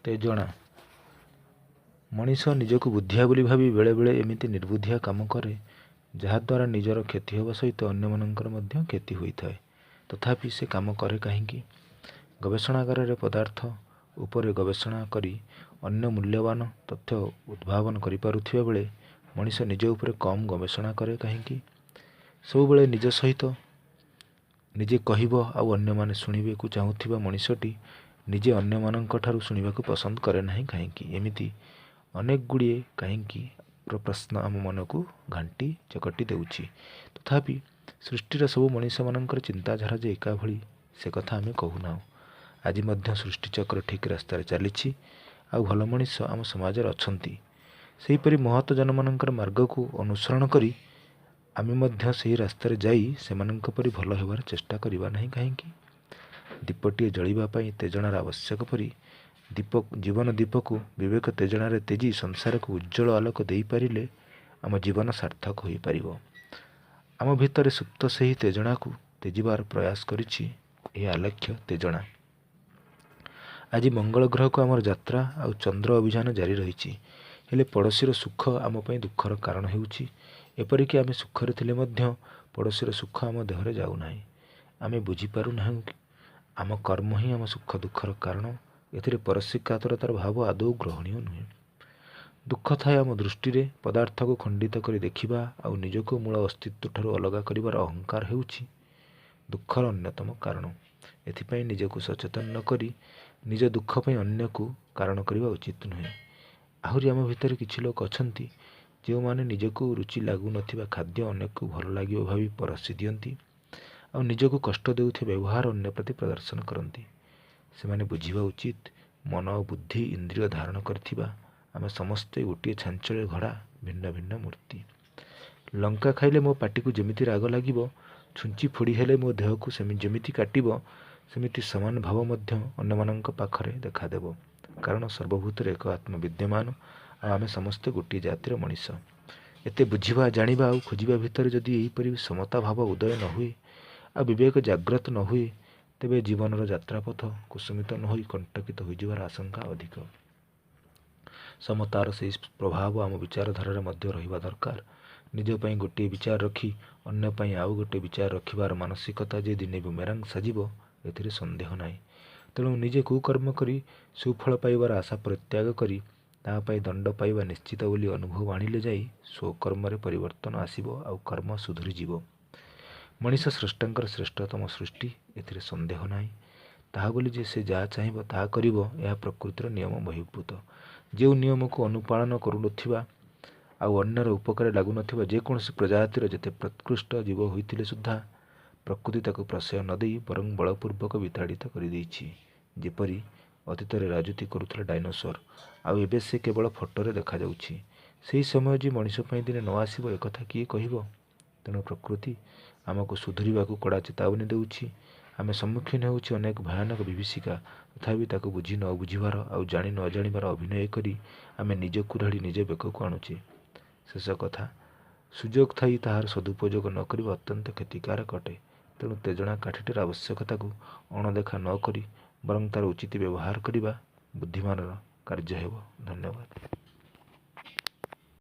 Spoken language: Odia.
ତେଜଣା। ମଣିଷ ନିଜକୁ ବୁଦ୍ଧିଆ ବୋଲି ଭାବି ବେଳେବେଳେ ଏମିତି ନିର୍ବୁଦ୍ଧିଆ କାମ କରେ, ଯାହାଦ୍ୱାରା ନିଜର କ୍ଷତି ହେବା ସହିତ ଅନ୍ୟମାନଙ୍କର ମଧ୍ୟ କ୍ଷତି ହୋଇଥାଏ। ତଥାପି ସେ କାମ କରେ କାହିଁକି? ଗବେଷଣାଗାରରେ ପଦାର୍ଥ ଉପରେ ଗବେଷଣା କରି ଅନ୍ୟ ମୂଲ୍ୟବାନ ତଥ୍ୟ ଉଦ୍ଭାବନ କରିପାରୁଥିବା ବେଳେ ମଣିଷ ନିଜ ଉପରେ କମ୍ ଗବେଷଣା କରେ କାହିଁକି? ସବୁବେଳେ ନିଜ ସହିତ ନିଜେ କହିବ ଆଉ ଅନ୍ୟମାନେ ଶୁଣିବାକୁ ଚାହୁଁଥିବା ମଣିଷଟି ନିଜେ ଅନ୍ୟମାନଙ୍କ ଠାରୁ ଶୁଣିବାକୁ ପସନ୍ଦ କରେ ନାହିଁ କାହିଁକି? ଏମିତି ଅନେକ ଗୁଡ଼ିଏ କାହିଁକି ପ୍ରଶ୍ନ ଆମ ମନକୁ ଘାଣ୍ଟି ଚକଟି ଦେଉଛି। ତଥାପି ସୃଷ୍ଟିର ସବୁ ମଣିଷମାନଙ୍କର ଚିନ୍ତାଧାରା ଯେ ଏକା ଭଳି, ସେ କଥା ଆମେ କହୁନାହୁଁ। ଆଜି ମଧ୍ୟ ସୃଷ୍ଟିଚକ୍ର ଠିକ୍ ରାସ୍ତାରେ ଚାଲିଛି ଆଉ ଭଲ ମଣିଷ ଆମ ସମାଜରେ ଅଛନ୍ତି। ସେହିପରି ମହତ ଜନମାନଙ୍କର ମାର୍ଗକୁ ଅନୁସରଣ କରି ଆମେ ମଧ୍ୟ ସେହି ରାସ୍ତାରେ ଯାଇ ସେମାନଙ୍କ ପରି ଭଲ ହେବାର ଚେଷ୍ଟା କରିବା ନାହିଁ କାହିଁକି? ଦୀପଟିଏ ଜଳିବା ପାଇଁ ତେଜଣାର ଆବଶ୍ୟକ ପରି ଦୀପ ଜୀବନ ଦୀପକୁ ବିବେକ ତେଜଣାରେ ତେଜି ସଂସାରକୁ ଉଜ୍ଜ୍ୱଳ ଆଲୋକ ଦେଇପାରିଲେ ଆମ ଜୀବନ ସାର୍ଥକ ହୋଇପାରିବ। ଆମ ଭିତରେ ସୁପ୍ତ ସେହି ତେଜଣାକୁ ତେଜିବାର ପ୍ରୟାସ କରିଛି ଏହି ଆଲେଖ୍ୟ ତେଜଣା। ଆଜି ମଙ୍ଗଳ ଗ୍ରହକୁ ଆମର ଯାତ୍ରା ଆଉ ଚନ୍ଦ୍ର ଅଭିଯାନ ଜାରି ରହିଛି। ହେଲେ ପଡ଼ୋଶୀର ସୁଖ ଆମ ପାଇଁ ଦୁଃଖର କାରଣ ହେଉଛି। ଏପରିକି ଆମେ ସୁଖରେ ଥିଲେ ମଧ୍ୟ ପଡ଼ୋଶୀର ସୁଖ ଆମ ଦେହରେ ଯାଉନାହିଁ। ଆମେ ବୁଝିପାରୁନାହୁଁ ଆମ କର୍ମ ହିଁ ଆମ ସୁଖ ଦୁଃଖର କାରଣ। ଏଥିରେ ପରଶ୍ରୀକାତରତାର ଭାବ ଆଦୌ ଗ୍ରହଣୀୟ ନୁହେଁ। ଦୁଃଖ ଥାଏ ଆମ ଦୃଷ୍ଟିରେ। ପଦାର୍ଥକୁ ଖଣ୍ଡିତ କରି ଦେଖିବା ଆଉ ନିଜକୁ ମୂଳ ଅସ୍ତିତ୍ୱଠାରୁ ଅଲଗା କରିବାର ଅହଙ୍କାର ହେଉଛି ଦୁଃଖର ଅନ୍ୟତମ କାରଣ। ଏଥିପାଇଁ ନିଜକୁ ସଚେତନ ନ କରି ନିଜ ଦୁଃଖ ପାଇଁ ଅନ୍ୟକୁ କାରଣ କରିବା ଉଚିତ ନୁହେଁ। ଆହୁରି ଆମ ଭିତରେ କିଛି ଲୋକ ଅଛନ୍ତି, ଯେଉଁମାନେ ନିଜକୁ ରୁଚି ଲାଗୁନଥିବା ଖାଦ୍ୟ ଅନ୍ୟକୁ ଭଲ ଲାଗିବ ଭାବି ପରସି ଦିଅନ୍ତି ଆଉ ନିଜକୁ କଷ୍ଟ ଦେଉଥିବା ବ୍ୟବହାର ଅନ୍ୟ ପ୍ରତି ପ୍ରଦର୍ଶନ କରନ୍ତି। ସେମାନେ ବୁଝିବା ଉଚିତ, ମନ ଓ ବୁଦ୍ଧି ଇନ୍ଦ୍ରିୟ ଧାରଣ କରିଥିବା ଆମେ ସମସ୍ତେ ଗୋଟିଏ ଛାଞ୍ଚରେ ଗଢ଼ା ଭିନ୍ନ ଭିନ୍ନ ମୂର୍ତ୍ତି। ଲଙ୍କା ଖାଇଲେ ମୋ ପାଟିକୁ ଯେମିତି ରାଗ ଲାଗିବ, ଛୁଞ୍ଚି ଫୋଡ଼ି ହେଲେ ମୋ ଦେହକୁ ଯେମିତି କାଟିବ, ସେମିତି ସମାନ ଭାବ ମଧ୍ୟ ଅନ୍ୟମାନଙ୍କ ପାଖରେ ଦେଖାଦେବ। କାରଣ ସର୍ବଭୂତରେ ଏକ ଆତ୍ମ ବିଦ୍ୟମାନ ଆଉ ଆମେ ସମସ୍ତେ ଗୋଟିଏ ଜାତିର ମଣିଷ। ଏତେ ବୁଝିବା, ଜାଣିବା ଆଉ ଖୋଜିବା ଭିତରେ ଯଦି ଏହିପରି ସମତା ଭାବ ଉଦୟ ନ ହୁଏ ଆଉ ବିବେକ ଜାଗ୍ରତ ନ ହୁଏ, ତେବେ ଜୀବନର ଯାତ୍ରାପଥ କୁସୁମିତ ନ ହୋଇ କଣ୍ଟକିତ ହୋଇଯିବାର ଆଶଙ୍କା ଅଧିକ। ସମତାର ସେହି ପ୍ରଭାବ ଆମ ବିଚାରଧାରାରେ ମଧ୍ୟ ରହିବା ଦରକାର। ନିଜ ପାଇଁ ଗୋଟିଏ ବିଚାର ରଖି ଅନ୍ୟ ପାଇଁ ଆଉ ଗୋଟିଏ ବିଚାର ରଖିବାର ମାନସିକତା ଯେ ଦିନେ ବୁମେରାଂ ସାଜିବ, ଏଥିରେ ସନ୍ଦେହ ନାହିଁ। ତେଣୁ ନିଜେ କୁକର୍ମ କରି ସୁଫଳ ପାଇବାର ଆଶା ପରିତ୍ୟାଗ କରି ତା ପାଇଁ ଦଣ୍ଡ ପାଇବା ନିଶ୍ଚିତ ବୋଲି ଅନୁଭବ ଆଣିଲେ ଯାଇ ସ୍ୱକର୍ମରେ ପରିବର୍ତ୍ତନ ଆସିବ ଆଉ କର୍ମ ସୁଧୁରିଯିବ। ମଣିଷ ସ୍ରଷ୍ଟାଙ୍କର ଶ୍ରେଷ୍ଠତମ ସୃଷ୍ଟି, ଏଥିରେ ସନ୍ଦେହ ନାହିଁ। ତାହା ବୋଲି ଯେ ସେ ଯାହା ଚାହିଁବ ତାହା କରିବ, ଏହା ପ୍ରକୃତିର ନିୟମ ବହିର୍ଭୂତ। ଯେଉଁ ନିୟମକୁ ଅନୁପାଳନ କରୁନଥିବା ଆଉ ଅନ୍ୟର ଉପକାରରେ ଲାଗୁନଥିବା ଯେକୌଣସି ପ୍ରଜାତିର ଯେତେ ପ୍ରକୃଷ୍ଟ ଜୀବ ହୋଇଥିଲେ ସୁଦ୍ଧା ପ୍ରକୃତି ତାକୁ ପ୍ରଶ୍ରୟ ନ ଦେଇ ବରଂ ବଳପୂର୍ବକ ବିତାଡ଼ିତ କରିଦେଇଛି। ଯେପରି ଅତୀତରେ ରାଜୁତି କରୁଥିଲା ଡାଇନୋସର, ଆଉ ଏବେ ସେ କେବଳ ଫଟୋରେ ଦେଖାଯାଉଛି। ସେହି ସମୟ ଯେ ମଣିଷ ପାଇଁ ଦିନେ ନ ଆସିବ, ଏକଥା କିଏ କହିବ? ତେଣୁ ପ୍ରକୃତି ଆମକୁ ସୁଧୁରିବାକୁ କଡ଼ା ଚେତାବନୀ ଦେଉଛି। ଆମେ ସମ୍ମୁଖୀନ ହେଉଛୁ ଅନେକ ଭୟାନକ ବିଭୀଷିକା। ତଥାପି ତାକୁ ବୁଝି ନ ବୁଝିବାର ଆଉ ଜାଣି ନ ଜାଣିବାର ଅଭିନୟ କରି ଆମେ ନିଜ କୁରାଢ଼ି ନିଜ ବେକକୁ ଆଣୁଛେ। ଶେଷ କଥା, ସୁଯୋଗ ଥାଇ ତାହାର ସଦୁପଯୋଗ ନ କରିବା ଅତ୍ୟନ୍ତ କ୍ଷତିକାରକ ଅଟେ। ତେଣୁ ତେଜଣା କାଠିଟିର ଆବଶ୍ୟକତାକୁ ଅଣଦେଖା ନ କରି ବରଂ ତାର ଉଚିତ ବ୍ୟବହାର କରିବା ବୁଦ୍ଧିମାନର କାର୍ଯ୍ୟ ହେବ। ଧନ୍ୟବାଦ।